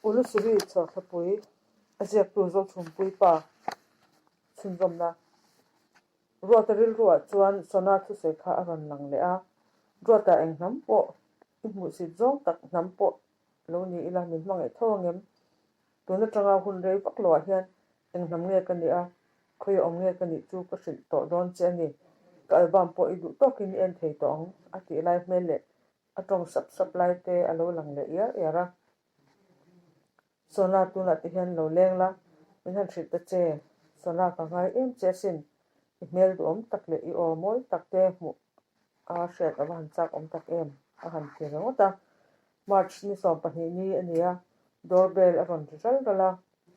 Ulusuri chhawrthlapui a ziaktu Zochhumpuii pa chhunzawmna Ruata rilruah chuan Sona thusawi kha a rawn lang leh a, Ruata eng hnam pawh i hmuhsit zawng tak hnam pawh lo ni ila min hmangaih tho angem? Tun atanga hun rei vak loah hian eng hnam nge ka nih a, khawi awm nge ka nih chu ka hrilh tawh dawn che a ni. Ka album pawh i duh tawkin i en thei tawh ang a tih lai hmel leh a tawng sap sap lai te a lo lang leh iar iar a. Sona tunah te hian lo leng la, min han hrilh ta che. Sona ka ngai em che asin, i hmel duhawm tak leh i aw mawi tak te hmuh a hriat a va han chak awm tak em a han ti ringawt a. March ni 12 ni a ni a, door bell a rawn ri ral ral a,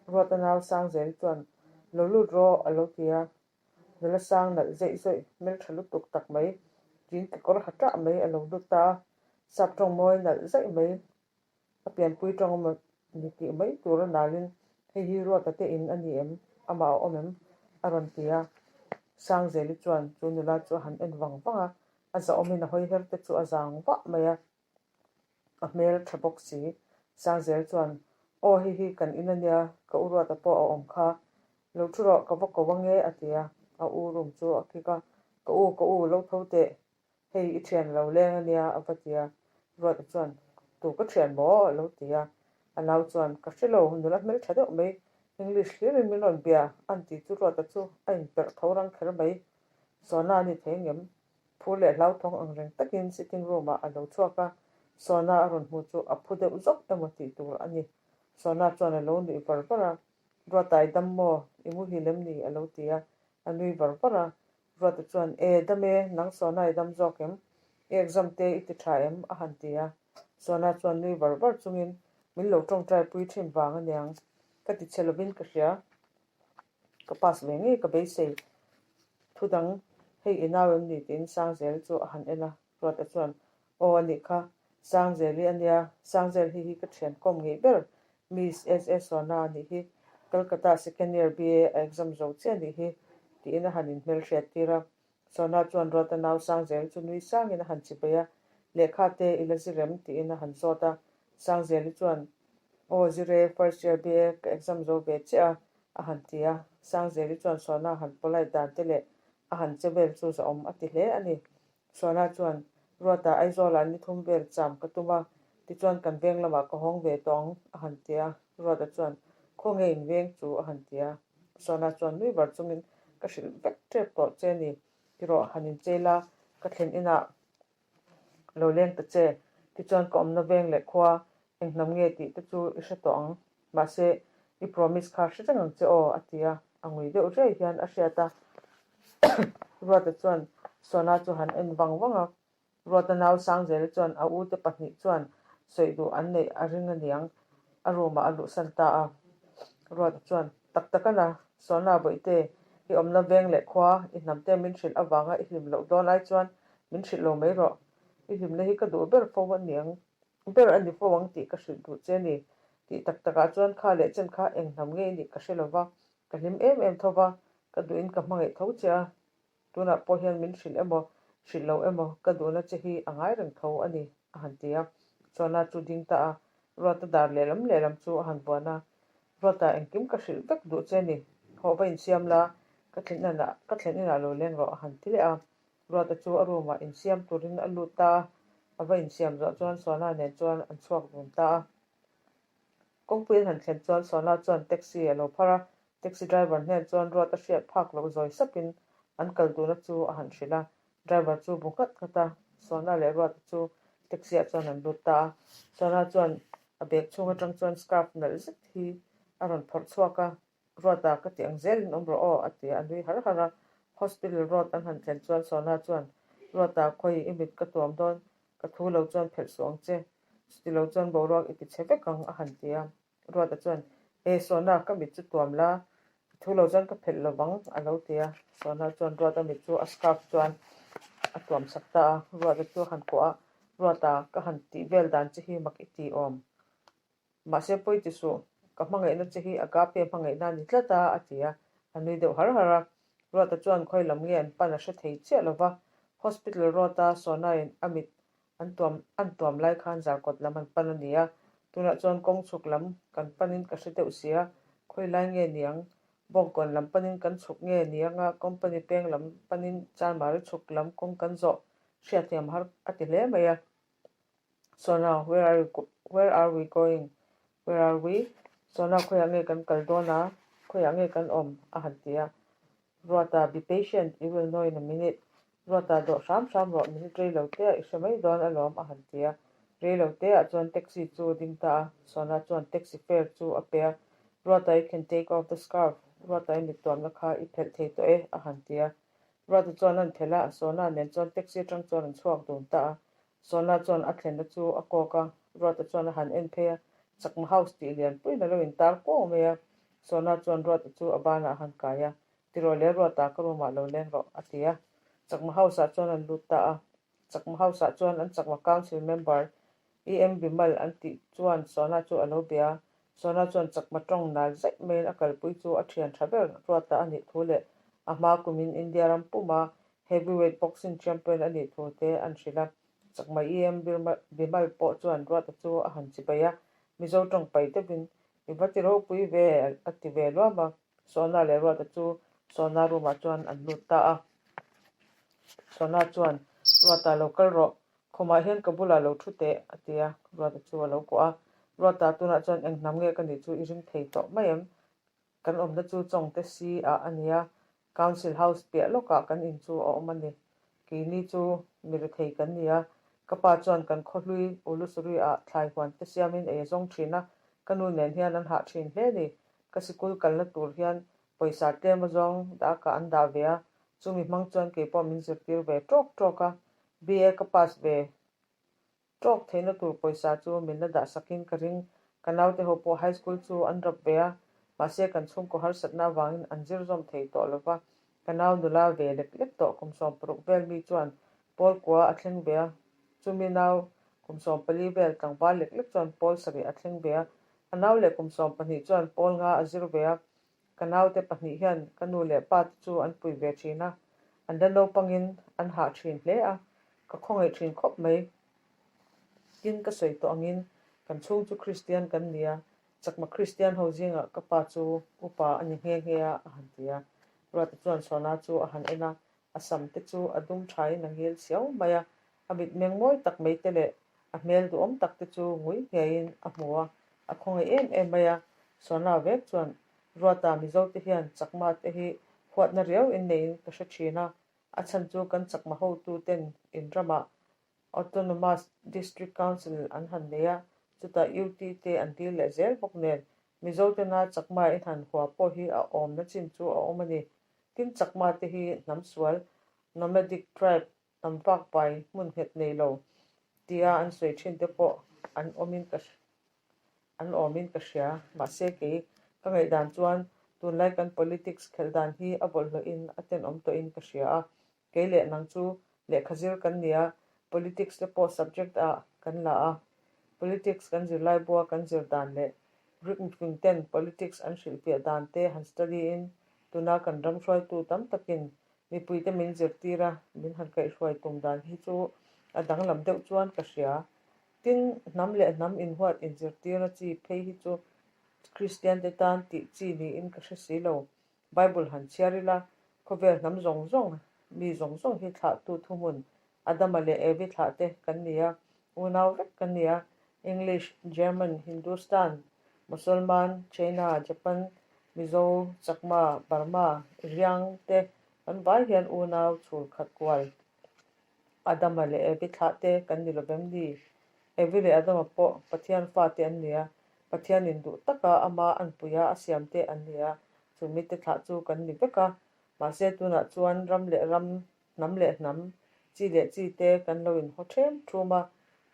Ruata nau Sangzeli chuan lo lut rawh a lo ti a. Nula sang nalh zeih zawih hmeltha lutuk tak mai, jean kekawr ha tah mai a lo lut ta a, sap tawng mawi nalh zaih mai a pianpui tawng emaw ni tih mai tur a nalin hei hi Ruata te in a ni em? Amah a awm em? a rawn ti a. Sangzeli chuan chu nula chu a han en vang vang a, a zahawmin a hawi her te chu a zang vah mai a. A hmel tha bawk si. Sangzel chuan, Aw hei hi kan in a nia, ka u Ruata pawh a awm kha. Lo thu rawh, ka va ko ang e, a ti a. A u room chu a kik a, Ka u, ka u, lo tho teh. Hei i thian lo leng a nia, a va ti a. Ruata chuan, Tu ka thian maw? a lo ti a. A nau chuan, Ka hre lo, nula hmel tha deuh mai, English hlirin min rawn bia, a'n ti chu Ruata chu a inperh tho rang kher mai. Sawna a ni thei ngem? Phur leh hlauthawng ang reng takin sitting room ah a lo chhuak a, Sona a rawn hmu chu a phu deuh zawk emaw tih tur a ni. Sona chuan a lo nuih var var a, Ruata i dam maw? I muhil em ni? a lo ti a, a nui var var a. Ruata chuan, E, dam e, nang Sona i dam zawk em? I exam te i ti tha em? a han ti a. Sona chuan nui var var chungin, Min lo tawngtai pui thin vang aniang, ka ti chhe lovin ka hria. Ka pass ve ngei ka beisei. Thu dang, hei i nau em ni tiin Sangzel chu a han en a, Ruata chuan, Aw a nih kha, Sangzeli a nia, Sangzel hi hi ka thian kawm ngei ber, Miss SA Sona a nih hi, Calcutta second year BA a exam zo chiah a nih hi, tiin a han inhmelhriat tir a. Sona chuan Ruata nau Sangzel chu nui sangin a han chipei a, Lehkha te i la zir em? tiin a han zawt a. Sangzeli chuan, Aw zir e, first year BA ka exam zo ve chiah a, a han ti a. Sangzeli chuan Sona han polite dan te leh a han che vel chu zahawm a ti hle a ni. Sona chuan, Ruata Aizawlah ni thum vel cham ka tum a, tichuan kan veng lamah ka hawng ve tawh ang, a han ti a. Ruata chuan, Khawnge in veng chu? a han ti a. Sona chuan nui var chungin, Ka hrilh vek tep tawh che ni, tirawh han inchei la, ka thlen inah lo leng ta che, tichuan ka awmna veng leh khua eng hnam nge tih te chu i hre tawh ang, mahse i promise kha hre reng ang che aw, a ti a, a ngui deuh riai hian a hriat a. Ruata chuan Sona chu han en vang vang a, Ruata nau Sangzela chuan a ute pahnih chuan sawi duh an neih a ring aniang, a room ah a luhsan ta a. Ruata chuan, Tak tak a na, Sona Bawihte, i awmna veng leh khua, i hnamte min hrilh avanga i hlim loh dawn ai chuan min hrilh lo mai rawh. I hlimna hi ka duh ber fo aniang, ber a ni fo ang tih ka hrilh duh che ni. Tih tak takah chuan kha leh chen kha eng hnam nge i nih ka hre lo va, ka hlim em em tho va, ka duhin ka hmangaih tho che a. Tunah pawh hian min hrilh emaw, hrilh lo emaw ka duhna che hi a ngai reng tho a ni, a han ti a. Chuana chu ding ta a, Ruata dar lehlam lehlam chu a han vuan a. Ruata, engkim ka hrilh vek duh che ni, hawh va insiam la, ka thlen inah ka thlen inah lo leng rawh, a han ti leh a. Ruata chu a room ah insiam turin a lut ta a, a va insiam zawh chuan Suana nen chuan an chhuak dun ta a. Kawngpui an han thlen chuan Sona chuan taxi a lo phar a, taxi driver hnen chuan ruat a hriat phak loh zawi sapin an kal duhna chu a han hrilh a, driver chu bu nghat nghat a, Sona leh Ruata chu taxi ah chuan an lut ta a, Sona chuan a bag chhung atang chuan scarf nalh zet hi a rawn phawrh chhuak a, Ruata ka ti ang zelin awm rawh aw a ti a, a nui har har a, hospital road an han thlen chuan Sona chuan Ruata khawi i mit ka tuam dawn Ka thu lo chuan phelh suh ang che, chuti lo chuan boruak i ti chhe vek ang, a han ti a. Ruata chuan, E, Sona, ka mit chu tuam la, ka thu lo chuan ka phelh lo vang, a lo ti a. Sona chuan Ruata mit chu a scarf chuan a tuam sak ta a. Ruata chu a han kuah a, Ruata, ka han tih vel dan che hi mak i ti awm. Mahse pawi ti suh, ka hmangaihna che hi agape hmangaihna a ni tlat a, a ti a, a nui deuh har har a. Ruata chuan khawi lam nge an pan a hre thei chiah lo va, Hospital Road-a Sona-in a mit an tuam an tuam lai khan Zarkawt lam an pan a ni a. Tunah chuan kawng chhuk lam kan panin ka hre deuh sia, khawi lai nge niang? Bawngkawn lam panin kan chhuk nge niang a, company peng lam panin Chanmari chhuk lam kawng kan zawh hriatthiam har a ti hle mai a. Sona, where are you, where are we going? Where are we? Sona, khawiah nge kan kal dawn a, khawiah nge kan awm? a han ti a. Ruata, be patient, you will know in a minute. Ruata, dawh hram hram rawh, minute rei lo te ah i hre mai dawn alawm, a han ti a. Rei lo te ah chuan taxi chu a ding ta a, Sona chuan taxi fare chu a pe a. Ruata, you can take off the scarf. Ruata, i mittuamna kha i phelh thei tawh e, a han ti a. Ruata chuan a phelh a, Sona nen chuan taxi atang chuan an chhuak dun ta a. Sona chuan a thlenna chu a kawk a, Ruata chuan a han en phei a, Chakma House tih lian puiin a lo intar kuau mai a. Sona chuan Ruata chu a banah a han kai a, Tiraw le Ruata, ka room ah lo leng rawh, a ti a. Chakma House ah chuan an lut ta a. Chakma House ah chuan an Chakma Council member EM Bimal an tih chuan Sona chu a lo bia a. Sona chuan Chakma tawng nal zaih maiin a kalpui chu a thian tha ber Ruata a nih thu leh a hma kumin India ram puma Heavyweight boxing champion a nih thu te an hrilh a. Chakma EM Bimal pawh chuan Ruata chu a han chibai a, Mizo tawng pai deuhin I va ti ropui ve a ti ve luam a. Sona leh Ruata chu Sona room ah chuan an lut ta a. Sona chuan, Ruata lo kal rawh, khumah hian ka bulah lo thu teh a ti a, Ruata chu a lo kuah a. Ruata tunah chuan eng hnam nge ka nih chu i ring thei tawh mai em? Kan awmna chu Chawngte si ah a nia, Council House piah lawkah kan in chu a awm a ni. Keini chu mi rethei kan ni a, ka pa chuan kan khawhlui Ulusuri ah thlai huan te siamin ei a zawng thin a, ka nu nen hian an hah thin hle a ni. Ka sikul kalna tur hian pawisa tlem a zawng dakah an dah ve a, chumi hmang chuan keipawh min zirtir ve tawk tawk a, BA ka pass ve Tawk theihna tur pawisa chu min la dah sakin ka ring. Ka naute ho pawh high school chu an rap ve a, mahse kan chhungkaw harsatna avangin an zir zawm thei tawh lo va. Ka nau nula ve lek lek tawh kum 60 vel mi chuan pawl kua a thleng ve a, chumi nau kum 14 vel tlangval lek lek chuan pawl sarih a thleng ve a, a nau leh kum 12 chuan pawl nga a zir ve a. Ka naute pahnih hian ka nu leh pa te chu an pui ve thin a, an la naupangin an hah thin hle a, ka khawngaih thin khawp mai. Tin, ka sawi tawh angin kan chhung chu Kristian kan ni a, chakma Kristian ho zingah ka pa chu upa a ni nghe nghe a, a han ti a. Ruata chuan Sona chu a han en a, a sam te chu a dum thain a ngil siau mai a, a mitmeng mawi tak mai te leh a hmel duhawm tak te chu ngui ngeiin a hmu a, a khawngaih em em mai a. Sona vek chuan Ruata Mizo te hian chakma te hi huatna riau in neiin ka hre thin a, a chhan chu kan chakma hotu ten in ramah Autonomous District Council an han nei a, chutah UT te an dil leh zel bawk nen Mizo tena chakma in han hua pawh hi a awmna chin chu a awm a ni. Tin chakma te hi hnam sual, nomadic tribe, hnam vak pai hmun nghet nei lo tia an sawi thin te pawh an awmin ka an awmin ka hria. Mahse kei ka ngaihdan chuan tunlai kan politics khelh dan hi a bawlhhlawhin a tenawm tawhin ka hria a. Kei leh nang chu lehkha zir kan ni a, politics te pawh subject ah kan la a. Politics kan zirlai bua kan zir dan leh Greek mifing ten politics an hrilhfiah dan te han study in tuna kan ram hruaitu tam takin Mipuite min zirtir a, min han kaihhruai tum dan hi chu a danglam deuh chuan ka hria. Tin, hnam leh hnam inhuat inzirtirna chi phei hi chu Kristiante tan tih chi niin ka hre si lo. Bible han chhiar ila, khawvel hnam zawng zawng, mi zawng zawng hi thlahtu thuhmun Adama leh Evi thlahte kan ni a, unau vek kan ni a, English, German, Hindustan, Mosolman, China, Japan, Mizo, Chakma, Burma, Riang te kan vai hian unau chhul khat kual. Adama leh Evi thlahte kan ni lovem ni? Evi leh Adama pawh Pathian fate an ni a, Pathianin duh taka ama anpuia a siamte an ni a, chu mite thlah chu kan ni vek a, mahse tunah chuan ram leh ram Hnam leh hnam, chi leh chi te kan lo inhaw ṭhem ṭhum a,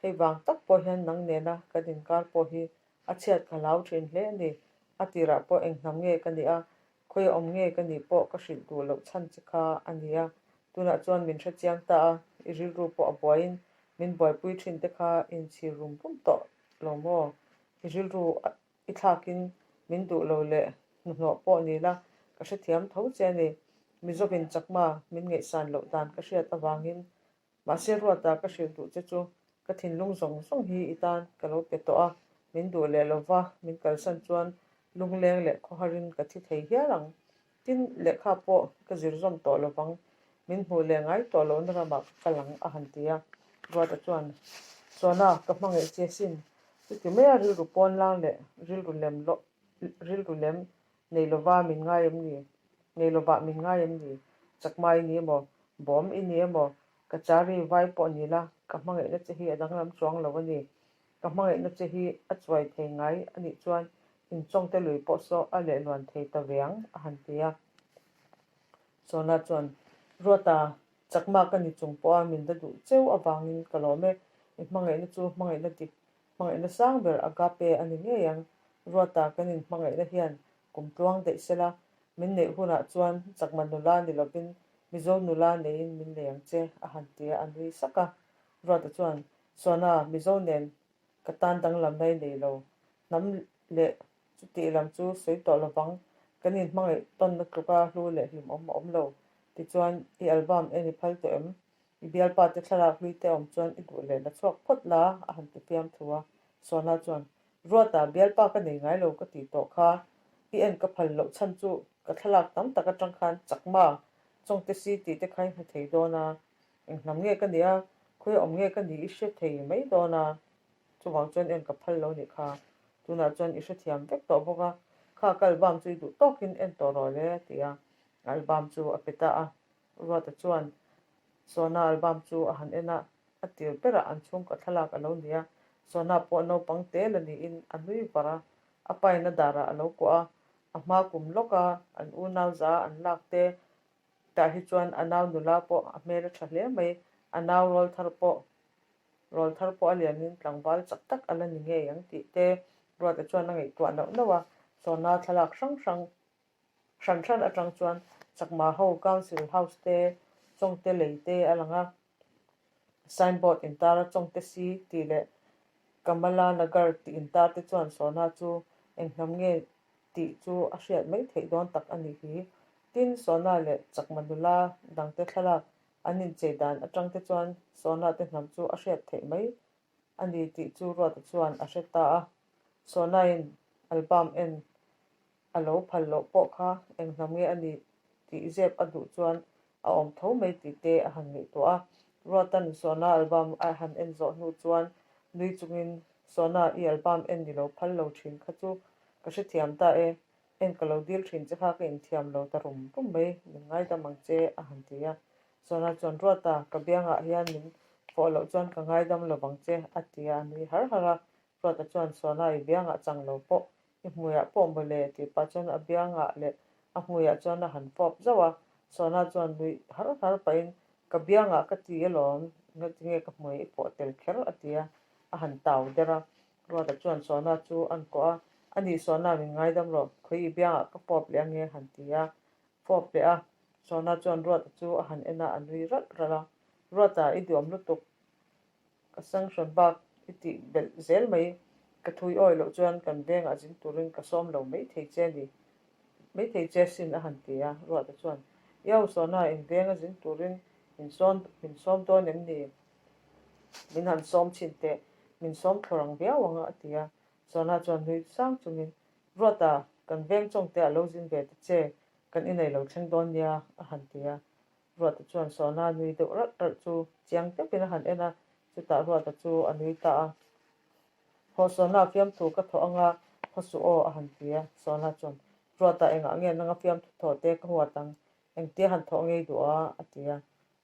hei vang tak pawh hian nang nena kan inkar pawh hi a chhiat ka hlau ṭhin hle a ni. A tirah pawh eng hnam nge ka nih a, khawi awm nge ka nih pawh ka hrilh duh loh chhan che kha a ni a. Tunah chuan min hrechiang ta a, i rilru pawh a buaiin min buaipui ṭhin te kha inchhir rum rum tawh lo maw? I rilru I thlakin min duh lo leh hnuhnawh pawh ni la, ka hrethiam tho che a ni. Mizovin chakma min ngaihsan loh dan ka hriat avangin mahse Ruata ka hrilh duh che chu ka thinlung zawng zawng hi i tan ka lo pe tawh a. Min duh leh lova min kalsan chuan lungleng leh khawharin ka thi thei hial ang. Tin, lehkha pawh ka zir zawm tawh lovang, min hmuh leh ngai tawh lohna ramah ka kal ang, a han ti a. Ruata chuan, Sawna, ka hmangaih che sin. Chuti maia rilru pawn lang leh rilru lem rilru lem nei lova min ngai em ni? Nei lovah min ngai em ni? Chakma i ni emaw? Bawm i ni emaw? Ka chari vai pawh ni la, ka hmangaihna che hi a danglam chuang lo a ni. Ka hmangaihna che hi a chuai thei ngai a nih chuan inchawngte lui pawh saw a lehluan thei ta ve ang, a han ti a. Sawna chuan, Ruata, chakma ka ni chung pawha min la duh cheu avangin ka lawm e. I hmangaihna chu hmangaihna dik, hmangaihna sang ber agape a ni ngei ang. Ruata, kan inhmangaihna hian kum tluang daih sela, min neih hunah chuan chakma nula ni lovin Mizo nula neiin min nei ang che, a han ti a, a nui sak a. Ruata chuan, Sawna, Mizo nen ka tan danglamna i nei lo. Hnam leh chutih lam chu sawi tawh lovang, kan inhmangaih tawnna tluka hlu leh hlimawm a awm lo. Tichuan, i album en i phal tawh em? I bialpa te thlalak hlui te awm chuan i duh leh la chhuak phawt la, a han ti fiam thu a. Sawna chuan, Ruata, bialpa ka nei ngai lo ka tih tawh kha, i en ka phal loh chhan chu ka thlalak tam tak atang khan Chakma, Chawngte si tih te kha i hmu thei dawn a. Eng hnam nge ka nih a, khawi awm nge ka nih i hre thei mai dawn a, chuvang chuan en ka phal lo nih kha. Tunah chuan i hrethiam vek tawh bawk a, kha ka album chu i duh tawkin en tawh rawh le a ti a, album chu a pe ta a. Ruata chuan Sona album chu a han en a, a tir berah an chhungkaw thlalak a lo ni a, Sona pawh naupang te la niin a nui var a, a pain a darah a lo kuah a, a hma kum lawka an unau za an lak te Tah hi chuan a nau nula pawh a hmel a tha hle mai, a nau rawl thar pawh rawl thar pawh a lianin tlangval chak tak a la ni ngei ang tih te Ruata chuan a ngaihtuah nauh nauh a, Sawna thlalak hrang hrang hran hran atang chuan Chakma ho Council House te Chawngte lei te a lang a, Signboard intar a Chawngte si tih leh Kamala Nagar tih intar te chuan Sawna chu eng hnam nge tih chu a hriat mai theih dawn tak a nih hi. Tin, Sona leh Chakma nula dangte thlalak an inchei dan atang te chuan Sona te hnam chu a hriat theih mai a ni tih chu Ruata chuan a hre ta a. Sona-in album en a lo phal loh pawh kha eng hnam nge a nih tih zep a duh chuan a awm tho mai tih te a han ngaihtuah a. Ruatan Sona album a han en zawh hnu chuan nui chungin Sona i album en ni lo phal lo thin kha chu ka hrethiam ta e, en ka lo dil thin che kha ka inthiam lo ta rum rum mai, min ngaidam ang che a han ti a. Sona chuan Ruata ka biangah hian min fawh loh chuan ka ngaidam lovang che a ti a, a nui har har a. Ruata chuan Sona i biangah chang lo pawh I hmuiah pawh mawle tih pah chuan a biangah leh a hmuiah chuan a han fawp zauh a, Sona chuan nuih har har pahin ka biangah ka ti alawm, ngatinge ka hmui i pawh tel kher a ti a, a han tau der a. Ruata chuan Sona chu an kawh a, A nih Sona min ngaidam rawh, khawi i biangah ka fawp leh ange a han ti a, fawp leh a. Sona chuan Ruata chu a han en a, a nui ralh ralh a, Ruata i duhawm lutuk, Ka sanction bak i tih belh zel mai. Ka thui awi loh chuan kan vengah zin turin ka sawm lo mai thei che ni. Mai thei che sin a han ti a, Ruata chuan, Iau Sawna, in venga zin turin min sawn min sawm dawn em ni? Min han sawm chhin teh, min sawm thlawrang viau ang a a ti a. Sawna chuan nui sang chungin, Ruata, kan veng chawngte a lo zin ve ta che, kan inei lo thleng dawn nia a han ti a. Ruata chuan Sawna nui deuh ralh ralh chu chiang deuhin a han en a, chutah Ruata chu a nui ta a. Haw Sawna fiamthu ka thawh anga haw suh aw a han ti a, Sawna chuan Ruata engah nge nanga fiamthu thawh te ka huat ang, engtia han thawh ngei duh a? a ti a.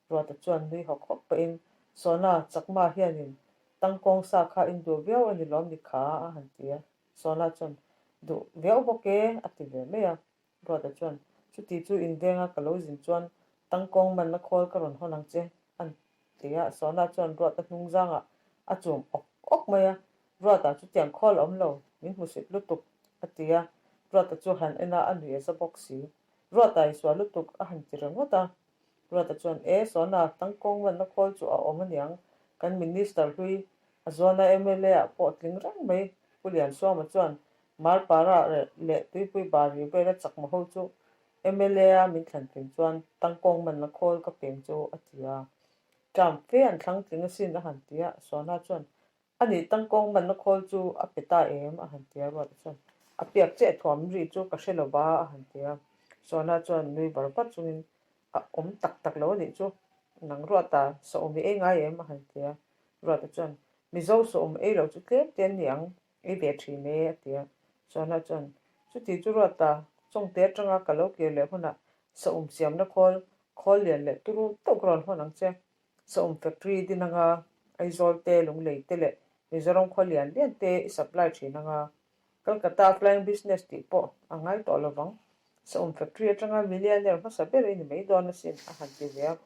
Ruata chuan nui hawk hawk pahin Sawna Chakma hianin tangkawng sa kha in duh viau a ni lawm ni kha a han ti a, Sawna chuan duh viau bawk e a ti ve mai a. Ruata chuan, Chuti chu invenga ka lo zin chuan tangkawng manna khawl ka rawn hawn ang che, a ti a. Sawna chuan Ruata hnung zangah a chum awk awk mai a, Ruata chutiang khawl a awm lo, min hmusit lutuk, a ti a. Ruata chu han en a, a nuih a za bawk si. Ruata i sual lutuk, a han ti ringawt a. Ruata chuan, E, Sawna, tangkawng manna khawl chu a awm aniang, kan Minister hlui a zuana mla ah pawh tling reng mai, Pu Liansuama chuan Marpara leh Tuipui Bari vela chakma ho chu mla a min thlan tling chuan tangkawng manna khawl ka peng chu a ti a. Term fe an thlang tling asin a han ti a, Sawna chuan. A nih tangkawng manna khawl chu a pe ta em? a han ti a, Ruata chuan, A piak chiah thuam ri chu ka hre lo va, a han ti a. Sona chuan nui var vat chungin, A awm tak tak lo a nih chu, nang Ruata sawm i ei ngai em? a han ti a. Ruata chuan, Mizo sawm ei lo chu tlem te an ni ang, ei ve thin e, a ti a. Sona chuan, Chuti chu Ruata, Chawngte atanga ka lo kir leh hunah sawm siamna khawl, khawl lian leh turu tawk rawn hawn ang che. Saum factory din anga Aizawl te, Lunglei te leh Mizoram khua lian lian te i supply thin anga Calcutta flying business tih pawh a ngai tawh lovang. Saum factory atanga millionaire hmasa ber i ni mai dawn asin a han ti ve a.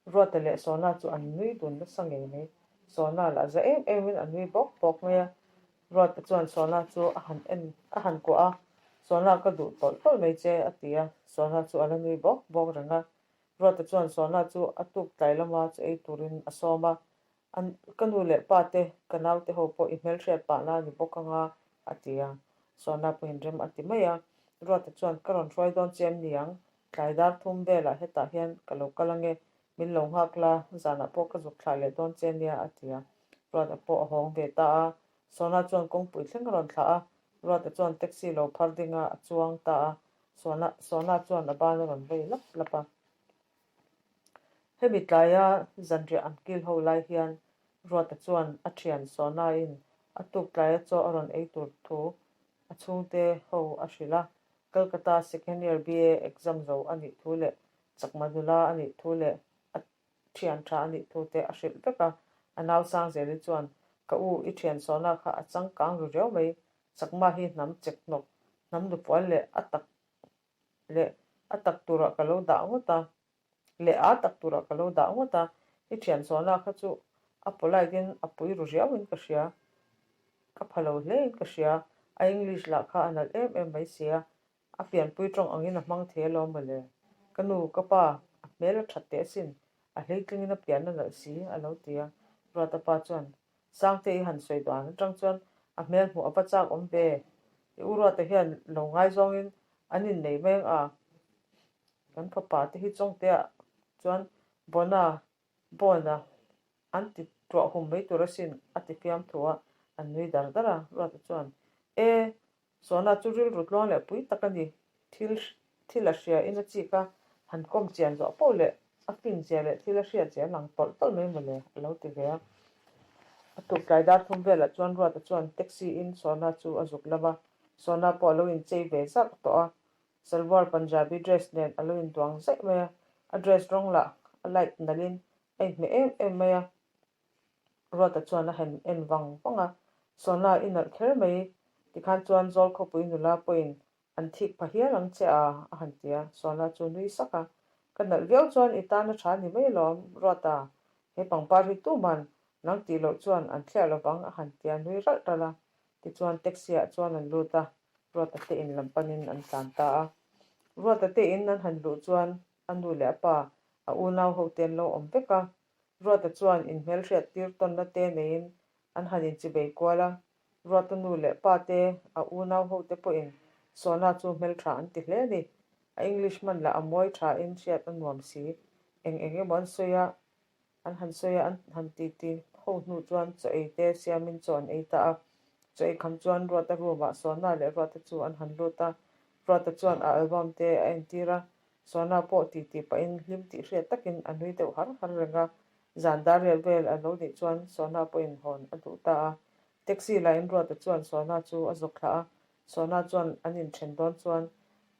Ruata leh Sona chu an nui dun nasa ngei mai. Sona lah za em em in a nui bawk bawk mai a. Ruata chuan Sona chu a han en a han kuah a, Sona ka duh tawlh tawlh mai che a ti a. Sona chu a la nui bawk bawk reng a. Ruata chuan Sona chu a tuk tlai lama chu ei turin a sawm a, An, ka nu leh pa te, ka naute ho pawh i hmelhriat pah na a ni bawk anga, a ti a. Sona pawhin rem a ti mai a. Ruata chuan, Ka rawn hruai dawn che em ni ang? Tlai dar thum velah hetah hian ka lo kal ange, min lo nghak la, zanah pawh ka zuk thlah leh dawn che nia, a ti a. Ruata pawh a hawng ve ta a. Sona chuan kawngpui thleng a rawn thlah a. Ruata chuan taxi lo phar ding a, a chuang ta a. Sona Sona chuan a ban a rawn vei lap lap a. Hemi tlaia zanriah an kil ho lai hian Ruata chuan a thian Sona-in a tuk tlaia chaw a rawn ei tur thu a chhungte ho a hrilh a. Calcutta second year BA exam zo a nih thu leh chakma nula a nih thu leh a thian tha a nih thu te a hrilh vek a. A nau Sangzeli chuan, Ka u, i thian Sona kha a changkang ru riau mai, Chakma hi hnam chek hnawk, hnam nupual leh a tak leh a tak turah ka lo dah ngawt a, leh a tak turah ka lo dah ngawt a, i thian sawhna kha chu a polite in a pui ru riau in ka hria, ka pha lo hle in ka hria, a English lah kha a nalh em em mai sia, a pianpui tawng angin a hmang thei alawm mawle, ka nu, ka pa, a hmel a that teh asin, a hleitlingin a pian a nalh si, a lo ti a, Ruata pa chuan Sangte i han sawi dan atang chuan a hmel hmuh a va chak awm ve. I u Ruata hian lo ngaizawngin an innei mai ang a. Kan fapa te hi Chawngtea chuan Bona, Bona an ti tuah hum mai tur asin a ti fiam thu a, an nui dar dar a. Ruata chuan, E, Sawna chu rilru tluang leh pui tak a ni. Thil thil a hria in a chik a, han kawm chian zawh poh leh a fin zia leh thil a hriat zia a lang tawlh tawlh mai mawle a lo ti ve a. A tuk tlai dar thum velah chuan Ruata chuan taxi in Sawna chu a zuk lam a, Sawna pawh a lo inchei ve zarh tawh a, salwar Punjabi dress nen a lo induang zaih mai a, a dress rawng lah a light nalh in a inhmeh em em mai a. Ruata chuan a han en vang vang a, Sawna i nalh kher mai, tikhan chuan Zawl khawpui nula pawhin an thik pha hial ang che a, a han ti a, Sawna chu nui sak a, Ka nalh viau chuan i tan a tha ni mai alawm, Ruata, he pangpar hi tuman nang tih loh chuan an thliah lovang, a han ti a, nui ralh ralh a. Tichuan taxi ah chuan an lut a, Ruata te in lam panin an tlan ta a. Ruata te in an han luh chuan a nu leh a pa, a unau ho te an lo awm vek a, Ruata chuan inhmelhriat tir tawnna te neiin an han inchibei kual a, Ruata nu leh pa te, a unau ho te pawhin Sona chu hmeltha an ti hle a ni. A English hman lah a mawi thain hriat a nuam si. Eng eng emaw an sawi a, an han sawi a, an han titi ho hnu chuan chaw ei te siamin chaw an ei ta a. Chaw ei kham chuan Ruata room ah Sona leh Ruata chu an han lut a, Ruata chuan a album te a entir a, Sona pawh titi pahin hlim tih hriat takin a nui deuh har har reng a, zan dar riat vel a lo nih chuan Sona pawhin hawn a duh ta a. Taxi lain Ruata chuan Sona chu a zawk thlah a, Sona chuan an inthen dawn chuan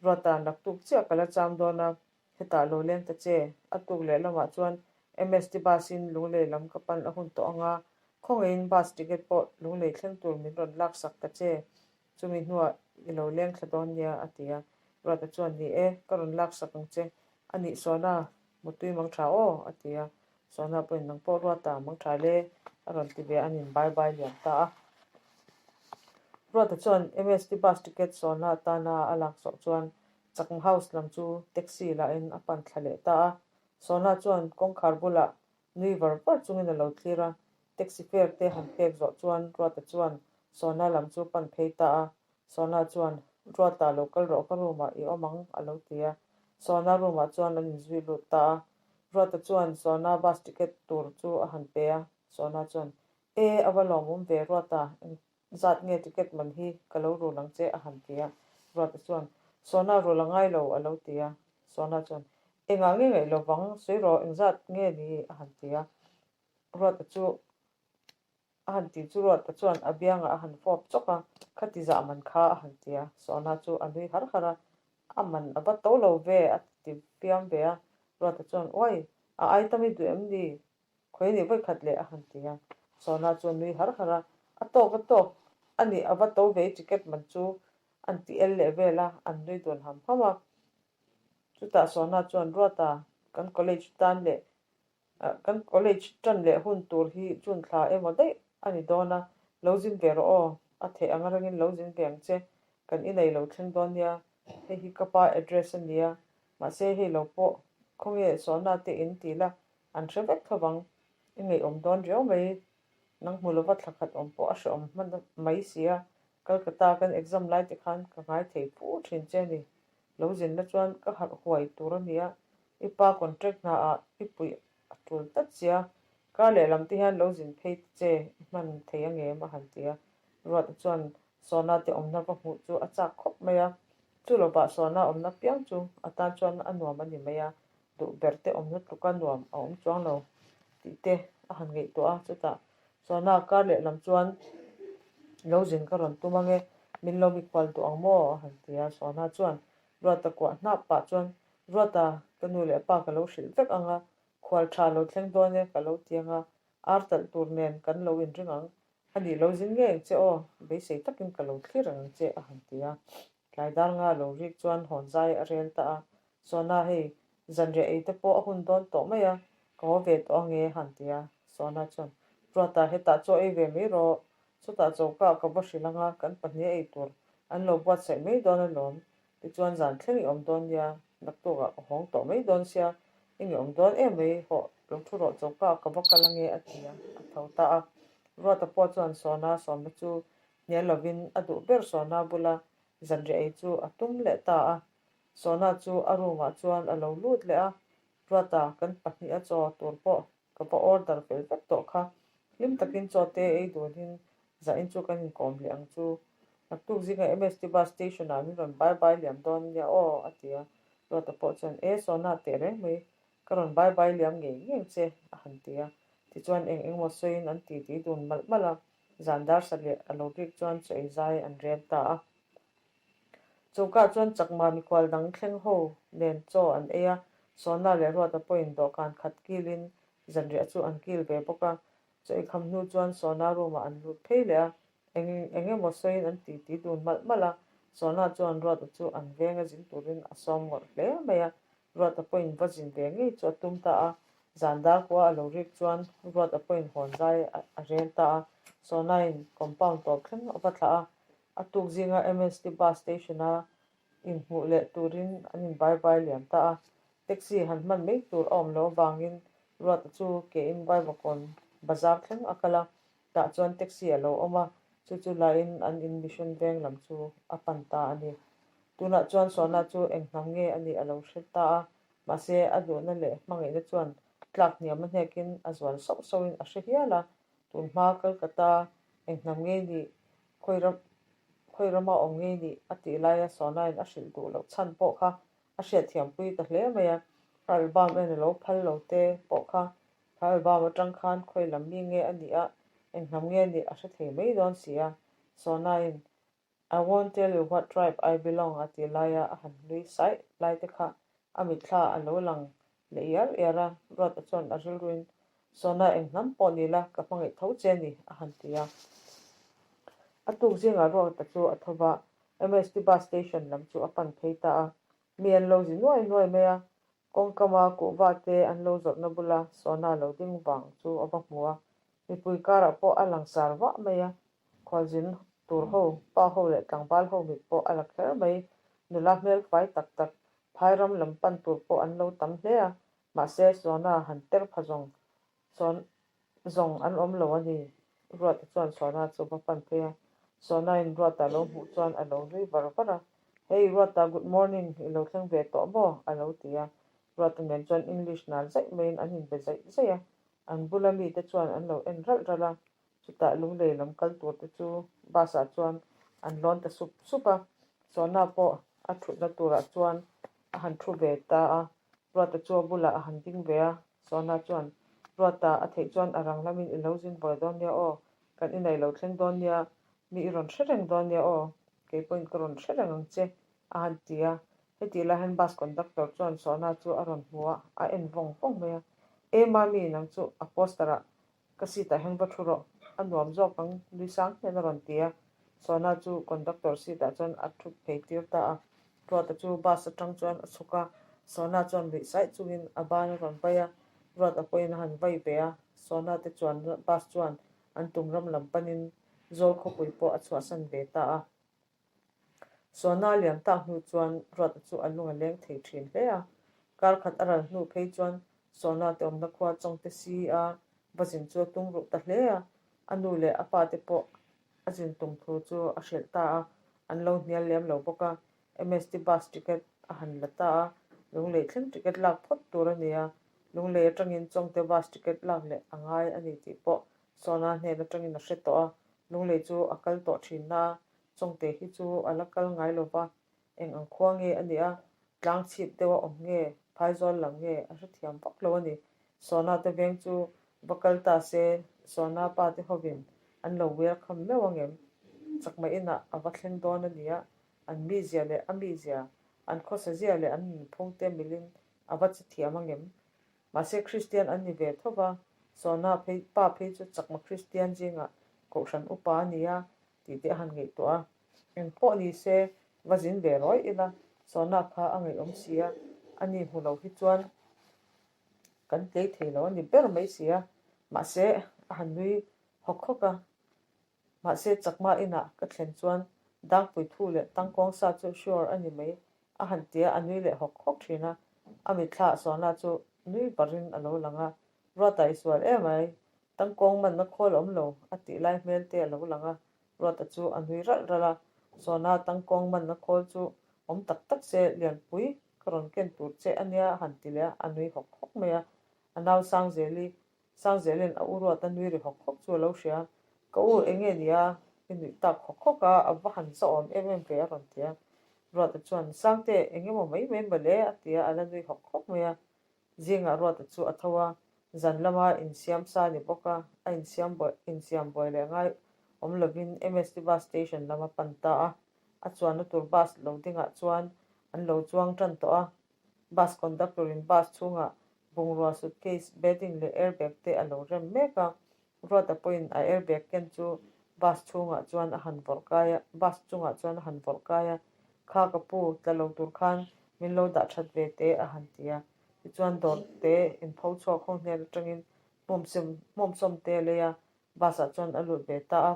Ruata naktuk chiah ka la cham dawn a, hetah lo leng ta che, a tuk leh lamah chuan MST bus in Lunglei lam ka pan a hun tawh ang a, khawngaihin bus ticket pawh Lunglei thleng tur min rawn laksak ta che, Chumi hnuah i lo leng thla dawn nia, a ti a. Ruata chuan, Ni e, ka rawn laksak ang che. A nih Sona, mutui mang tha aw, a ti a. Sona pawhin, Nang pawh Ruata, mang tha le, a rawn ti ve a, an in bye bye liam ta a. Ruata chuan MST bus ticket Sona atana a lak zawh chuan Chakma House lam chu taxi lahin a pan thla leh ta a. Sona chuan kawngkhar bulah Nui var var chungin a lo thlir a, taxi fare te han pek zawh chuan Ruata chuan Sona lam chu pan phei ta a, Sona chuan, Ruata lo kal rawh ka room ah i awm ang a lo ti a, Sona room ah chuan an inzui lut ta a, Ruata chuan Sona bus ticket tur chu a han pe a, Sona chuan, E, a va lawmawm ve Ruata, eng zat nge ticket man hi ka lo rul ang che a han ti a. Ruata chuan, Sona rul a ngai lo a lo ti a. Sona chuan, Engah nge ngaih lo vang, sawi rawh eng zat nge ni a han ti a. Ruata chu A han ti chu Ruata chuan a biangah a han fawp chawk a, Khati zah man kha a han ti a, Sawna chu a nui har har a, A man a va to lo ve a ti fiam ve a, Ruata chuan Uai, a ai tam i duh em ni? Khawi nih vawi khat leh a han ti a, Sawna chu a nui har har a, A tawk a tawk, a nih a va to ve i ticket man chu an ti el leh vel a, an nui dun ham ham a. Chutah Sawna chuan Ruata, kan college tan leh Kan college tan leh hun tur hi June thla emaw daih a ni dawn a, lo zin ve rawh aw, a theih ang rengin lo zin ve ang che, kan inei lo thleng dawn nia, hei hi ka pa address a nia, mahse hei lo pawh khawnge sawhna te in ti la an hre vek tho vang, i ngaihawm dawn riau mai, nang hmu lova thla khat awm pawh a hrehawm hman mai si a, Calcutta kan exam lai te khan ka ngai thei fu thin che a ni, lo zin la chuan ka harh huai tur a nia, I pa contract hna ah i puih a tul tlat sia, kar lehlam te hian lo zin phei ta che i hman thei a ngem a han ti a. Ruata chuan Sawna te awmna va hmuh chu a chak khawp mai a, chu lovah Sawna awmna piang chu a tan chuan a nuam a ni mai a, duh ber te awmna tluka nuam a awm chuang lo tih te a han ngaihtuah a, chutah Sawna kar lehlam chuan lo zin ka rawn tum ange, min lo mikhual duh ang maw a han ti a, Sawna chuan Ruata kuah hnap pah chuan Ruata, ka nu leh pa ka lo hrilh vek ang a, khual tha lo thleng dawn e ka lo ti ang a, ar talh tur nen kan lo inring ang, a nih lo zin ngei ang che aw, beisei takin ka lo thlir ang ang che a han ti a. Tlai dar nga lo rik chuan hawn zai a rel ta a, Sawna hei zanriah ei te pawh a hun dawn tawh mai a, ka haw ve tawh ange a han ti a, Sawna chuan, Ruata hetah chaw ei ve mai rawh, chutah choka ka va hrilh ang a, kan pahnih ei tur an lo buatsaih mai dawn alawm, Tichuan zan thleng i awm dawn nia, naktukah ka hawng tawh mai dawn sia, i nge awm dawn em mai, hawh lo thu rawh choka ka va kal ange a ti a, a tho ta a. Ruata pawh chuan Sawna sawmna chu hnial lovin a duh ber Sawna bula zanriah ei chu a tum leh ta a. Sawna chu a room ah chuan a lo lut leh a, Ruata kan pahniha chaw tur pawh Ka va order fel vek tawh kha. Hlim takin chaw te ei dunin zahin chu kan inkawm leh ang chu. Naktuk zinga MST bus station ah min rawn bye bye liam dawn nia aw a ti a. Ruata pawh chuan E Sona teh reng mai, ka rawn bye bye liam ngei ngei che a han ti a. Tichuan eng engmaw sawiin an ti ti dun malh malh a. Zan dar sa leh a lo bik chuan chaw ei zai an rel ta a. Choka chuan chakma mikhual dang thleng ho nen chaw an ei a, Sawna leh Ruata pawhin dawhkan khat kilin zanriah chu an kil ve bawk a. Chaw ei kham hnu chuan Sawna room ah an lut phei leh a, eng eng emaw sawiin an ti ti dun malh malh a. Sawna chuan Ruata chu an venga zin turin a sawm ngawrh hle mai a, Ruata pawhin va zin ve ngei chu a tum ta a. Zan dar kua a lo rik chuan Ruata pawhin hawn zai a rel ta a, Sawnain compound tawp thleng a va thlah a, A tuk zinga MST bus station-a inhmuh leh turin an inbai bai liam ta a. Taxi han hman mai tur a awm lo avangin Ruata chu kein Vaivakawn bazar thleng a kal a, tah chuan taxi a lo awm a, chu chu laiin an in mission veng lam chu a pan ta a ni. Tunah chuan Sona chu eng hnam nge a nih a lo hre ta a, mahse a duhna leh hmangaihna chuan tlak hniam a hnekin a zual sauh sauhin a hre hial a, Tunhma Calcutta eng hnam ngei nih, khawi ram khawi rama awm ngei nih a tih laia Sawnain a hrilh duh loh chhan pawh kha a hriatthiampui ta hle mai a. A album en a lo phal lo te pawh kha kha album atang khan khawi lam mi nge a nih a, eng hnam nge a nih a hre thei mai dawn si a. Sawnain I won't tell you what tribe I belong a tih laia a han hlui saih lai te kha a mitthla a lo lang leh iar iar a, Ruata chuan a rilruin, Sawna eng hnam pawh ni la, ka hmangaih tho che ni, a han ti a. A tuk zingah Ruata chu a tho va, MST bus station lam chu a pan phei ta a. Mi an lo zi nuai nuai mai a, kawngkama kuhva te an lo zawrhna bula Sawna lo ding vang chu a va hmu a, mipui karah pawh a langsar vah mai a, Khualzin tur ho, pa ho leh tlangval ho mit pawh a la kher mai. Nula hmel fai tak tak, phai ram lam pan tur pawh an lo tam hle a, mahse Sona han ter pha zawng sawn zawng an awm lo a ni. Ruata chuan Sona chu va pan phei a, Sona-in Ruata lo hmuh chuan a lo nui var var a, Hey Ruata, good morning, i lo thleng ve tawh maw? a lo ti a. Ruata nen chuan English nal zaih maiin an inbe zaih zaih a, an bula mite chuan an lo en ralh ralh a. Chutah Lunglei lam kal tur te chu bus ah chuan an lawn ta sup sup a, Sona pawh a thutna turah chuan a han thu ve ta a, Ruata chu a bulah a han ding ve a, Sona chuan, Ruata, a theih chuan a rang lamin i lo zin vawi dawn nia aw, kan inei lo thleng dawn nia, mi i rawn hre reng dawn nia aw, kei pawhin ka rawn hre reng ang che, a han ti a. Hetih lai hian bus conductor chuan Sona chu a rawn hmu a, a en vawng vawng mai a, E Mami, nang chu a poster ah Ka seat ah hian va thu rawh, a nuam zawk ang nui sang hian a rawn ti a. Sona chu conductor seat ah chuan a thu phei tir ta a. Ruata chu bus atang chuan a chhuk a, Sona chuan nuih saih chungin a ban a rawn vai a, Ruata pawhin a han vai ve a. Sona te chuan bus chuan an tum ram lam panin Zawl khawpui pawh a chhuahsan ve ta a. Sona liam tak hnu chuan Ruata chu a lung a leng thei thin hle a. Kar khat a ral hnu phei chuan Sona te awmna khua Chawngte si a va zin chu a tum ruh ta hle a. A nu leh a pa te pawh a zin tum thu chu a hrilh ta a, an lo hnial lem lo bawk a. MST bus ticket a han la ta a, Lunglei thleng ticket lak phawt tur a ni a. Lunglei atangin Chawngte bus ticket lak leh a ngai a ni tih pawh Sona hnen atangin a hre tawh a. Lunglei chu a kal tawh thin na a, Chawngte hi chu a la kal ngai lo va, eng ang khua nge a nih a, tlang chhip deuh a awm nge, phaizawl lam nge a hrethiam vak lo a ni. Sona te veng chu va kal ta se, Sona pa te hovin an lo welcome meuh ang em? Chakma inah a va thleng dawn a nia, an mizia leh a mizia, an khawsa zia leh an nunphung te milin a va che thiam ang em? Mahse Kristian an ni ve tho va, Sona phei pa phei chu Chakma Kristian zingah Kohhran upa a ni a, tih te a han ngaihtuah a. Eng pawh ni se, va zin ve rawih ila, Sona kha a ngaihawm si a, ani hmu lo hi chuan kan tlei thei lo a ni ber mai si a, mahse a han nui hawk hawk a. Mahse Chakma inah ka thlen chuan Dangpui thu leh Tangkawng sa chu sure a ni mai a han ti a, a nui leh hawk hawk thin a. A mitthla Sona chu nui varin a lo lang a, Ruata i sual em ai, Tangkawng manna khawl awm lo a tih lai hmel te a lo lang a, Ruata chu a nui ralh ralh a, Sona tangkawng manna khawl chu awm tak tak se Lianpui ka rawn ken tur che a nia a han ti leh a, a nui hawk hawk mai a. A nau Sangzeli, Sangzelin a u Ruata nui ri hawk hawk chu a lo hria a, Ka u eng nge nia i nuih tak hawk hawk a, a va han zahawm em em ve a rawn ti a. Ruata chuan, Sangte, eng emaw mai mai mawle a ti a, a la nui hawk hawk mai a. Zingah Ruata chu a tho a, zan lama insiam sa a ni bawk a, a insiam buai insiam buai leh ngai awm lovin MST bus station lam a pan ta a. A chuanna tur bus lo dingah chuan an lo chuang tan tawh a, bus conductor in bus chhungah bungrua suitcase, bedding leh airbag te a lo rem mek a. Ruata pawhin a airbag ken chu bus chhungah chuan a han vawrh kai a, bus chungah chuan a han vawrh kai a, Kha ka pu, tla lo tur khan min lo dah that ve teh a han ti a. Tichuan dawr te inpho chhuak ho hnen atangin hmawmsem hmawmsawm te a lei a, bus ah chuan a lut ve ta a.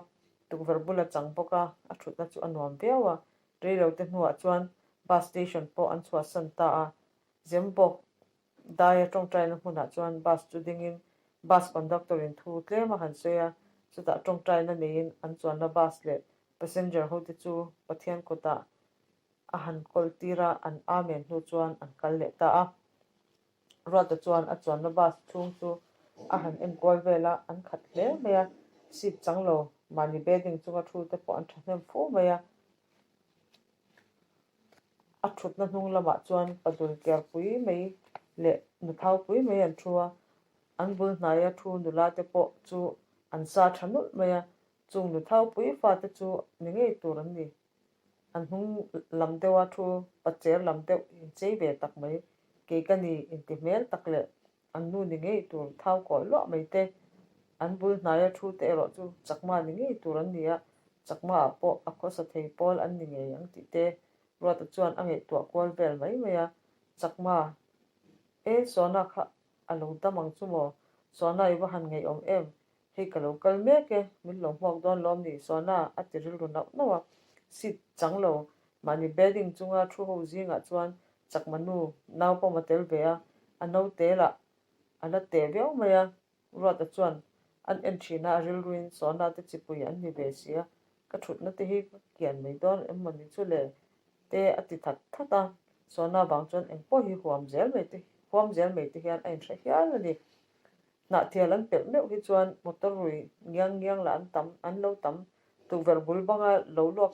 Tukverh bul a chang bawk a, a thutna chu a nuam viau a. Reilo te hnuah chuan bus station pawh an chhuahsan ta a. Zembawk Daia tawngtaina hmunah chuan bus chu dingin bus conductor in thu tlem a han sawi a, chutah tawngtaina neiin an chuanna bus leh passenger hote chu Pathian kutah a han kawl tir a, an amen hnu chuan an kal leh ta a. Ruata chuan a chuanna bus chhung chu a han enkual vel a, an khat hle mai a, seat chang lo mahni bedding chunga thu te pawh an thahnem fu mai a. A thutna hnung lamah chuan padul kerpui mai leh nuthaupui mai an thu a, an bul hnaia thu nula te pawh chu an sa tha nulh mai a, chung nuthaupui fate chu ni ngei tur an ni. An hnung lam deuha thu pacher lam deuh inchei ve tak mai, kei ka ni inti hmel tak leh An nu ni ngei tur thau kawi luah mai te, an bul hnaia thu te erawh chu chakma ni ngei tur an ni a, chakma ah pawh a khawsa thei pawl an ni ngei ang tih te Ruata chuan a ngaihtuah kual vel mai mai a, chakma e Sona kha a lo dam ang chu maw? Sona i va han ngeiawm em? Hei ka lo kal mek e, min lo hmuak dawn lawm ni Sona a ti rilru nauh nauh a, seat chang lo mahni bedding chunga thu ho zingah chuan chakma nu nau pawm a tel ve a, a naute lah a la teh viau mai a, Ruata chuan an en thin a, a rilruin Sona te chipui an ni ve si a, ka thutna te hi ka kian mai dawn em maw ni chu le te a ti that that a, Sona vang chuan engpawh hi huam zel mai te huam zel mai te hian a inhre hial a ni. Hnahthial an pelh meuh hi chuan motor rui ngiang ngiang lah an tam, an lo tam. Tukverh bul banga lo luak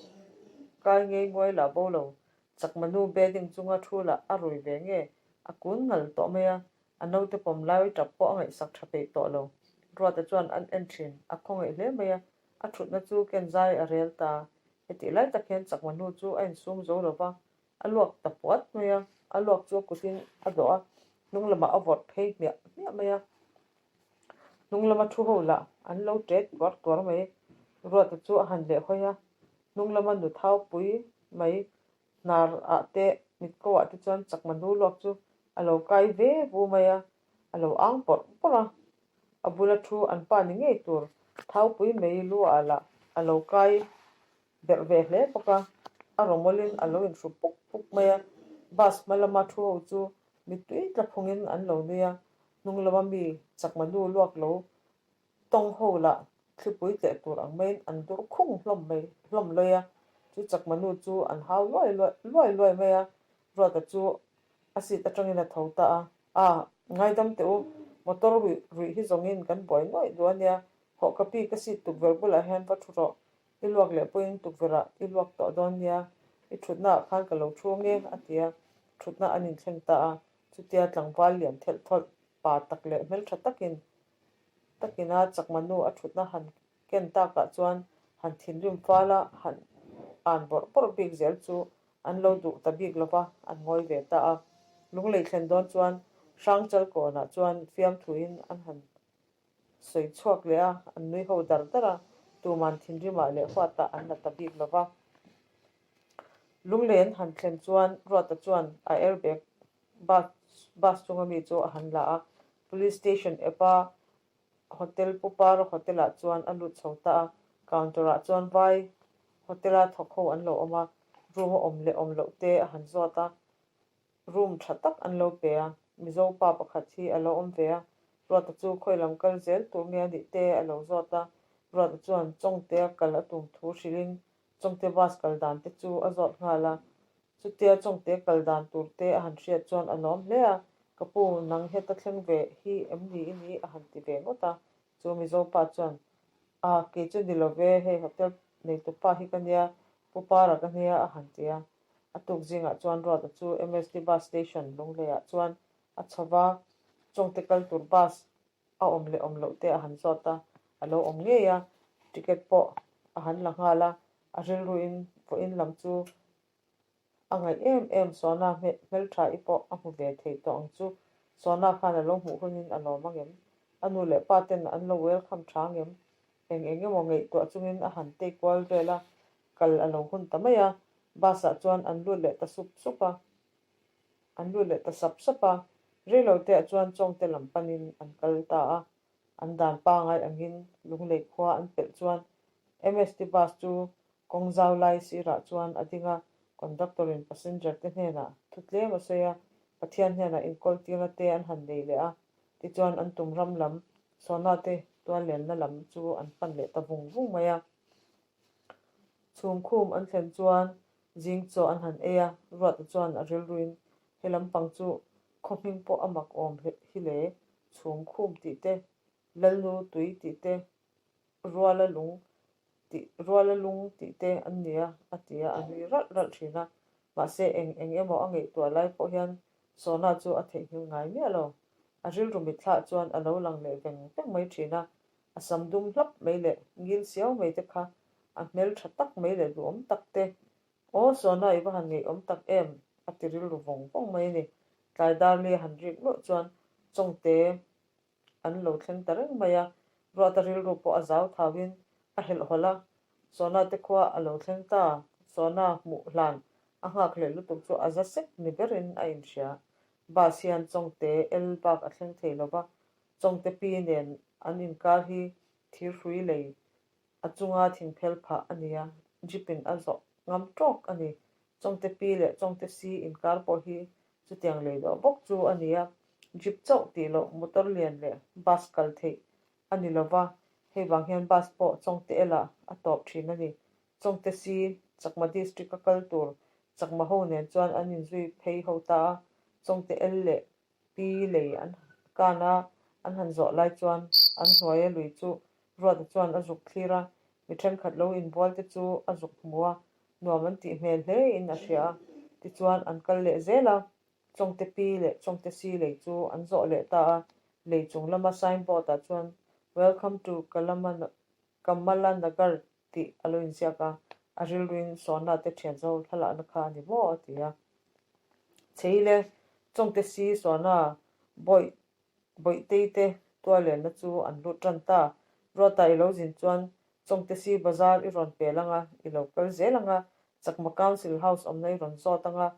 kai ngei nguai lah bo lo. Chakma nu bedding chunga thu lah a rui ve nge, a kun ngal tawh mai a, a naute pawm lai tap pawh a ngaihsak tha peih tawh lo. Ruata chuan an en thin, a khawngaih hle mai a, a thutna chu ken zai a rel ta. Hetih lai tak hian chakma nu chu a insum zo lo va, A luak ta puat mai a, a luak chu a kutin a dawh a, hnung lamah a vawrh phei hmiah hmiah mai a. Hnung lama thu ho lah an lo ṭet tuar tuar mai. Ruata chu a han leh hawi a, hnung lama nu thau pui mai hnar ah te mitko ah te chuan chakma nu luak chu a lo kai ve vu mai a, a lo ang pawrh pawrh a. A bula thu an pa ni ngei tur thau pui mai lu ah lah a lo kai Berh ve hle bawk a, a rawmawlin a lo inhru puk puk mai a, bus hma lama thu ho chu mittui tla phungin an lo nui a, hnung lama mi chakma nu luak lo tawng ho lah thlipui tleh tur ang maiin an dur khung hlawm mai hlawm lawi a, chu chakma nu chu an hau luai luai luai luai mai a, Ruata chu a seat atangin a tho ta a, a ngaidam teh u, motor ruih ruih hi zawngin kan buai nuaih duh a nia, hawh ka pi ka seat tukverh bulah hian va thu rawh, I luak leh pawhin tukverhah i luak tawh dawn nia, i thutnaah khan ka lo thu nge, a ti a. Thutna an inthleng ta a, chutia tlangval lian thelh thawlh pa tak leh hmeltha takin takina chakma nu a thutna han ken takah chuan han thinrim fal a, han an bawrh bawrh bik zel chu an lo duh ta bik lo va, an ngawi ve ta a. Lunglei thlen dawn chuan Hrangchal kawnah chuan fiamthuin an han Sawi chhuak leh a, an nui ho dar dar a, tuman thinrimah leh huatah an la ta bik lo va. Lunglen han thlen chuan Ruata chuan a airbag bus bus chunga mi chu a han la a, Police Station app-a Hotel Pu Para Hotel-ah chuan a lut chho ta a, counter-ah chuan vai hotel-a thawk ho an lo awm a, room a awm leh awm loh te a han zawt a, Room tha tak an lo pe a, Mizo pa pakhat hi a lo awm ve a, Ruata chu khawi lam kal zel tur nge a nih te a lo zawt a, Ruata chuan Chawngtea kal a tum thu hrilhin Chawngte bus kal dan te chu a zawt nghal a, chutia Chawngte kal dan tur te a han hriat chuan a lawm hle a, Ka pu, nang heta thleng ve hi em ni i ni? a han ti ve ngawt a, chu Mizo pa chuan, A, kei chu ni lo ve, hei hotel neitu pa hi ka nia, Pu Para ka nia a han ti a. A tuk zingah chuan Ruata chu MST bus station Lungleiah chuan a chho va, Chawngte kal tur bus a awm leh awm loh te a han zawt a, a lo awm ngei a, ticket pawh a han la nghal a, a rilruin vawiin lam chu a ngaih em em Sona hmeltha i pawh a hmu ve thei tawh ang chu, Sona khan a lo hmuh hunin a lawm angem? A nu leh pa ten an lo welcome tha angem? Eng eng emaw ngaihtuah chungin a han tei kual vel a, kal a lo hun ta mai a, bus ah chuan an lut leh ta sup sup a, an lut leh ta sap sap a, reilo te ah chuan Chawngte lam panin an kal ta a, an dan pangai angin Lunglei khua an pelh chuan MST bus chu kawng zau lai sirah chuan a ding a, conductor in passenger te hnenah thu tlem a sawi a, Pathian hnenah inkawl tirna te an han nei leh a, tichuan an tum ram lam Sona te tuallenna lam chu an pan leh ta vung vung mai a. Chhungkhum an thlen chuan zing chaw an han ei a, Ruata chuan a rilruin he lampang chu khaw hming pawh a mak awm hi le, chhungkhum tih te, Lalnu tui tih te, Ruala lung tih Ruala lung tih te an ni a, a ti a, a nui ralh ralh thin a. Mahse eng eng emaw a ngaihtuah lai pawh hian Sona chu a theihnghilh ngai miah lo. A rilru mitthlah chuan a lo lang leh veng veng mai thin a, A sam dum hlap mai leh ngil siau mai te kha a hmel tha tak mai leh duhawm tak te. Aw Sona i va han ngeiawm tak em? a ti rilru vawng vawng mai a ni. Tlai dar li a han rik meuh chuan Chawngte an lo thleng ta reng mai a, Ruata rilru pawh a zau thauin a helhhawlh a, Sona te khua a lo thleng ta. Sona hmuh hlan a nghak hleh lutuk chu a za sek ni berin a inhria. Bus hian Chawngte el bak a thleng thei lo va, Chawngte pi nen an inkar hi thirhrui lei a chunga thingphel phah a ni a, jeep in a zawh ngam tawk a ni. Chawngte pi leh Chawngte si inkar pawh hi chutiang lei dawh bawk chu a ni a, jeep chauh tih loh motor lian leh bus kal theih a ni lo va, hei vang hian bus pawh Chawngte elah a tawp thin a ni. Chawngte si Chakma district a kal tur Chakma ho nen chuan an inzui phei ho ta a, Chawngte el leh Pi lei an kan a, An han zawh lai chuan an hnuaia lui chu Ruata chuan a zuk thlir a, mi thenkhat lo inbual te chu a zuk hmu a, nuam an tih hmel hle in a hria a. Tichuan an kal leh zel a, Chawngte pi leh Chawngte si lei chu an zawh leh ta a, lei chung lama signboard ah chuan Welcome to Kamala Nagar tih a lo inziak a, a rilruin Sona te thian zo thlalakna kha a ni maw a ti a. Cheile, Chawngte si Sona bawih Bawihtei te tualenna chu an lut tan ta. Ruata i lo zin chuan Chawngte si bazar i rawn pel anga, i lo kal zel anga, Chakma Council House awmna i rawn zawt anga,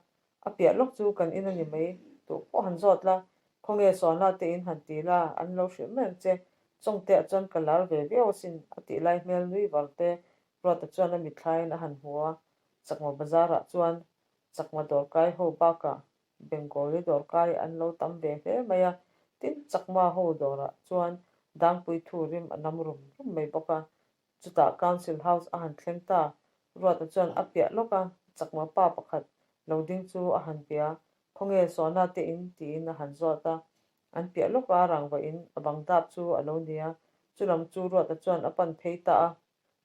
a piah lawk chu kan in a ni mai, duh pawh han zawt la, khawnge Sona te in han ti la, an lo hrilh mai ang che, Chawngteah chuan ka lar ve viau asin, a tih lai hmel nui var te Ruata chuan a mitthlaiin a han hmu a, Chakma bazarah chuan Chakma dawrkai ho bakah Bengali dawrkai an lo tam ve hle mai a, tin Chakma ho dawrah chuan Dangpui thu rim a nam rum rum mai bawk a. Chutah Council House a han thleng ta, Ruata chuan a piah lawk a, Chakma pa pakhat lo ding chu a han bia, Khawnge Sona te in? tiin a han zawt a. An piah lawk a rangva in a bang dap chu a lo ni a, chulam chu Ruata chuan a pan phei ta a,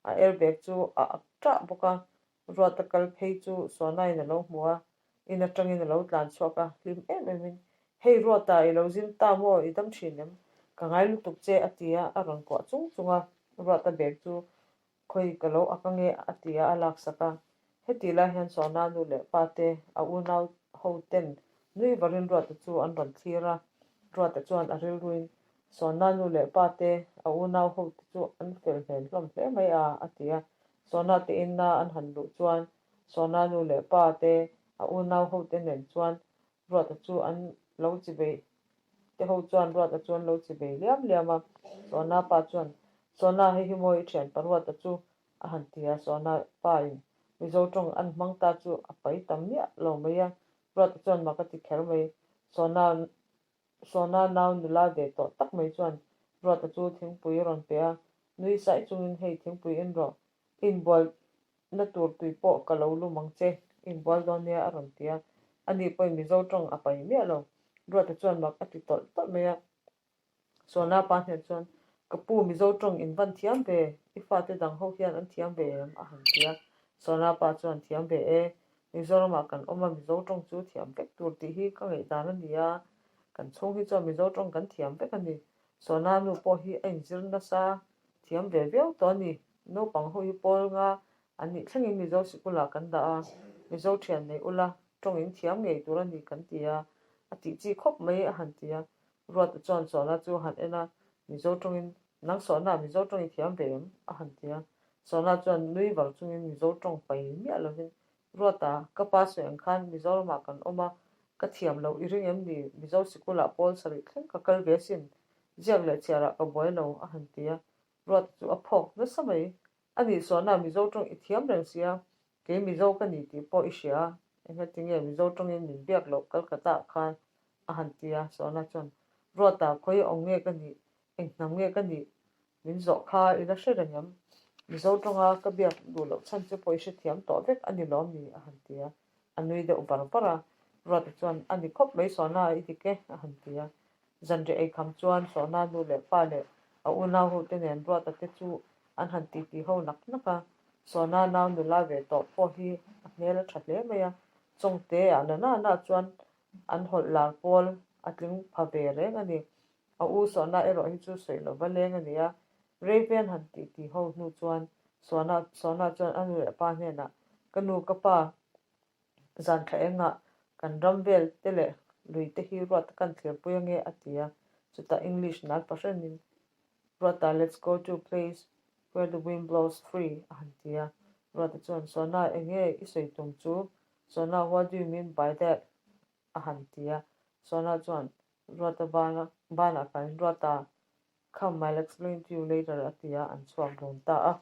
a airbag chu a ak ṭah bawk a, Ruata kal phei chu Sona-in a lo hmu a, in atangin a lo tlan chhuak a, hlim em emin, Hei Ruata, i lo zin ta maw, i dam thin em? Ka ngai lutuk che, a ti a, a rawn kuah chung chung a. Ruata bag chu khawi ka lo ak ange, a ti a, a laksak a. Heti lai hian Sona nu leh pa te, a unau ho ten nui varin Ruata chu an rawn thlir a. Ruata chuan a rilruin, Sona nu leh pa te, a unau ho te chu an fel hmel hlawm hle mai a, a ti a. Sona te inna an han luh chuan Sona nu leh pa te, a unau ho te nen chuan Ruata chu an lo chi bei te ho chuan Ruata chu an lo chi bei liam liam a. Sona pa chuan, Sona hei hi maw i thianpa Ruata chu a han ti a. Sona pa in Mizo tawng an hmang ta chu a pai ta miah lo mai a. Ruata chuan mak a ti kher mai. Sona Sona nau nula ve tawh tak mai chuan Ruata chu thingpui a rawn pe a, nui saih chungin hei thingpui en rawh, i inbualna tur tui pawh ka lo lum ang che, i inbual dawn nia a rawn ti a, ani pawhin Mizo tawng a pai miah lo. Ruata chuan mak a ti tawlh tawlh mai a, Sona pa hnen chuan ka pu Mizo tawng in van thiam ve, i fate dang ho hian an thiam ve em? a han ti a, Sona pa chuan thiam ve e, Mizoramah kan awm a, Mizo tawng chu thiam vek tur tih hi ka ngaihdan a ni a, kan chhung hi chuan Mizo tawng kan thiam vek a ni. Sona nu pawh hi a inzir nasa thiam ve viau tawh a ni. Naupang ho hi pawl nga an nih thlengin Mizo sikulah kan dah a, Mizo thian nei ula tawng in thiam ngei tur a ni kan ti a, a tih chi khawp mai a han ti a. Ruata chuan Sona chu a han en a, Mizo tawngin nang Sona Mizo tawng i thiam ve em? a han ti a. Sona chuan nui var chungin Mizo tawng pai miah lovin Ruata, ka pa sawi ang khan Mizoramah kan awm a, ka thiam loh i ring em ni? Mizo sikulah pawl sarih thleng ka kal ve sin, ziak leh chhiarah ka buai lo, a han ti a. Ruata chu a phawk nasa mai. A nih Sona, Mizo tawng i thiam reng sia, kei Mizo ka ni tih pawh i hria a, engati nge Mizo tawngin min biak loh Calcutta-ah khan? a han ti a. Sona chuan, Ruata, khawi awm nge ka nih? Eng hnam nge ka nih? Min zawh kha i la hre reng em? Mizo tawnga ka biak duh loh chhan che pawh i hrethiam tawh vek a ni lawm ni? a han ti a. A nui deuh var var a. Ruata chuan, A ni khawp mai Sona, i dik e, a han ti a. Zanriah eikham chuan Sona nu leh pa leh a unau ho te nen Ruata te chu an han titi ho nak nak a. Sona nau nula ve tawh pawh hi a hmel a tha hle mai a. Chawngte ah na na na chuan an hawlh lar pawl a tling pha ve reng a ni. A u Sona erawh hi chu sawi lova leng a ni a, Raven han tih ti ho hnu chuan Sona Sona chuan a nu leh pa hnenah, Ka nu, ka pa, zan thla engah kan ram vel te leh lui te hi ruat kan thlirpui ange a ti a, chutah English nal pahranin Ruata let's go to place where the wind blows free a han ti a, Ruata chuan Sona enge i sawi tum chu? Sona what do you mean by that? a han ti a, Sona chuan Ruata bana banah kaiin Ruata, come I'll explain to you later a ti a, an chhuak dun ta a.